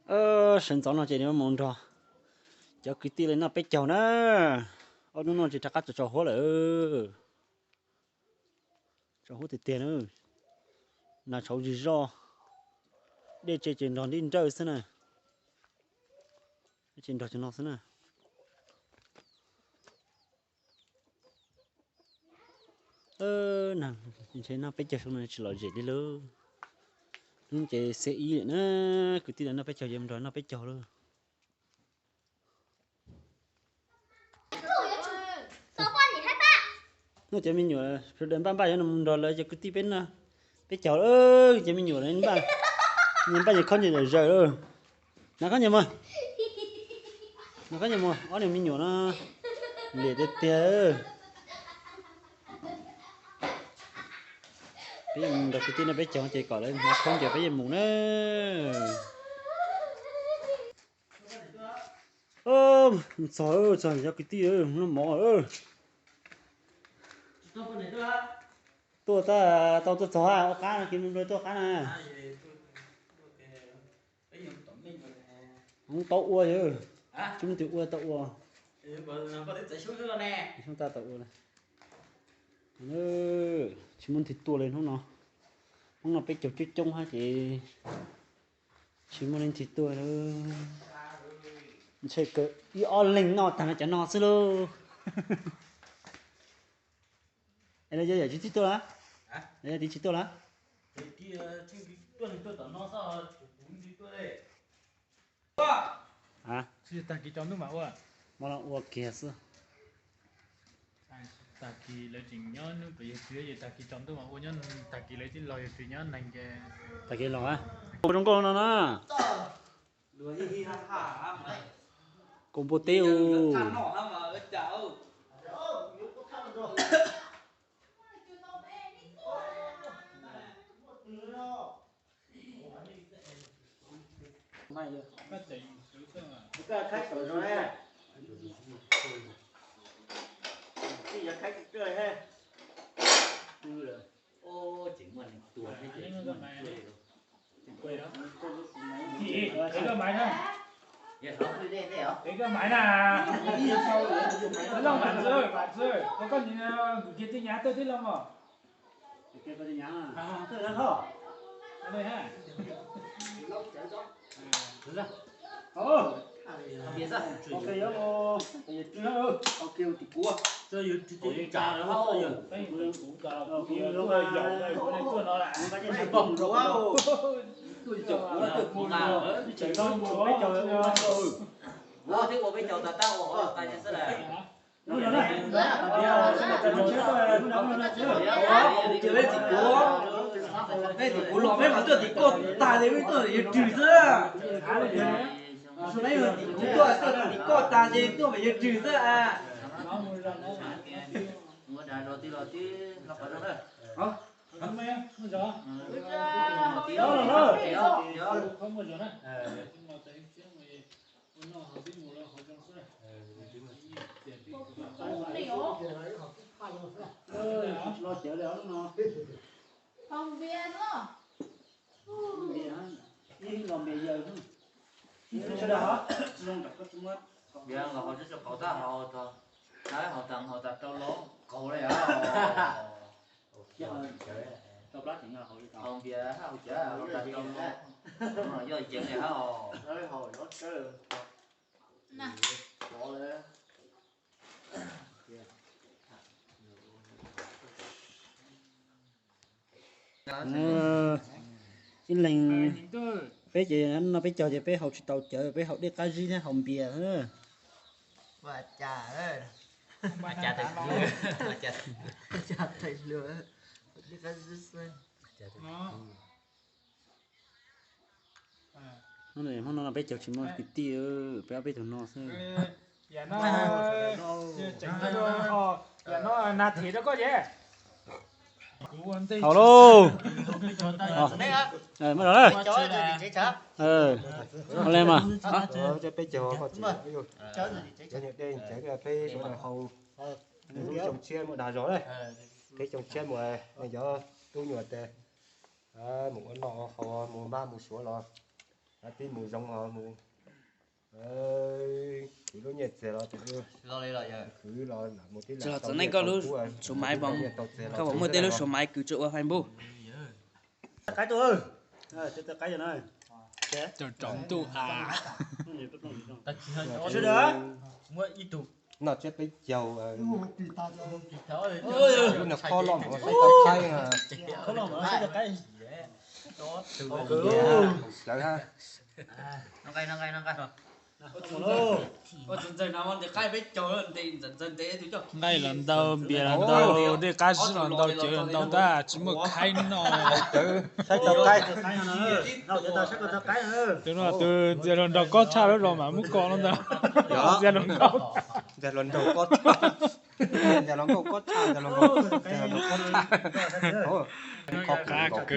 Sawv ntxov no ces mus nrog cov kwv tij li noj peb caug na. Ob hnub no ces rov qab txog tsaus huab lawm. Tsaus huab tiag tiag na. Nas tshauv zig zog, dej tse ces nrog nrib nrawj xwb na. Ces nrog cov no xwb na. Ntshe noj peb caug xyoo no tsis lom zem li lauj. Hnub ces xiab ib lawm na, kwv tij los noj peb caug, yuav mus nrog noj peb caug lauj. Noj cov me nyuam sawv daws npaj npaj yuav mus nrog lawv cov kwv tij peb noj peb caug lauj. Cov me nyuam npaj, nyias npaj nyias khob nyias zom zaws lauj. Nas khob nyias mus, nas khob nyias mus, ob niag me nyuam no liam tiag tiag. Peb yuav mus nrog kwv tij noj peb caug ces kom lawv hnav khob ces peb yuav mus na. Txog, txog cov kwv tij, noj mov. Tuaj tau, tau tuaj txog, ua qab no, kev mus nplua tuaj qab na. Hmoob tau ua, tsis muaj tus ua tau ua. Xyoo tas tau ua. Tsis muaj leej twg tuaj li hnub no. Hnub no peb caug coob coob hab ces tsis muaj leej twg tuaj. Ntshe kawg ib ob leeg noj tag no cov no xwb lauj. Es lawv yog yam tsis txij tuaj lawm? Lawv yog tim tsis tuaj lawm? Tag kis tsaus ntuj mam ua. Mas los ua kiag xwb. Tag kis lawv tseem nyob hnub pem yawg Tswv, tag kis tsaus ntuj mas ua nyob, tag kis lawv twb los yawg Tswv nyob neeg ces. Tag kis los a. Ua zoo nkauj no na. Koj npua teb u. Koj maiv na. Loj mam ntxwv, mam ntxwv, koj nim nkus kiag tej nyav tawg tib loo os. Ua thiab ua peb caug tas tab ua hauv tas xwb las. Tim kuv los peb mas tuaj tim koj tas ces peb tuaj tim yawg Rwg xwb. Tim kuv tuaj tim koj tas ces tuaj tim yawg Rwg xwb a. Ua dag zog twb los twb los qhov zog na. Los cawv li no. Los npias yawg. Npias los hauv tsis qauv tab hauv, hauv tas hauv tas rau los qaug li os. Hauv npias hauv cawv hauv tas rau los, yog yeev li hab os. Ib leeg peb ces no peb caug ces peb haus tsis tau cawv, peb haus dej qab zib thiab haus npias xwb. Hnub no peb caug tsis muaj kwv tij, peb ob peb tug no xwb. Yam no, yam no na them rau koj ces. Haus lauj. Muaj zog na. Ua le mas. Peb caug, peb haus, xyoo tshiab mus dag zog na. Peb xyoo tshiab mus, yog tub nyuam tes mus ua noj haus mus mab mus suav los. Tib mus zoo os mus. Kwv lub nyiaj txiag los kwv los mus tib los txom nej koj lub suav maiv, koj puas muaj tej lub suav maiv kwv tsuas ua Facebook. Qaib tuaj, qaib no. Tsom ntuj a. Sawv daws, noj tsiab peb caug. Lub no khob loj mus saib tau qaib. Khob loj mus saib tau qaib. Sawv ha. Nqaij los ntau, npias los ntau, dej qab zib los ntau, cawv los ntau tag, tsis muaj khaib no. Saib tau qaib. Tus no tus ntxias hluas nraug kob tshaj lub zos mas muab kos no ntag. Ntxias hluas nraug, ntxias hluas nraug kob tshaj, ntxias hluas nkauj kob tshaj, ntxias hluas nkauj, ntxias hluas nkauj kob tshaj. Qab kawg.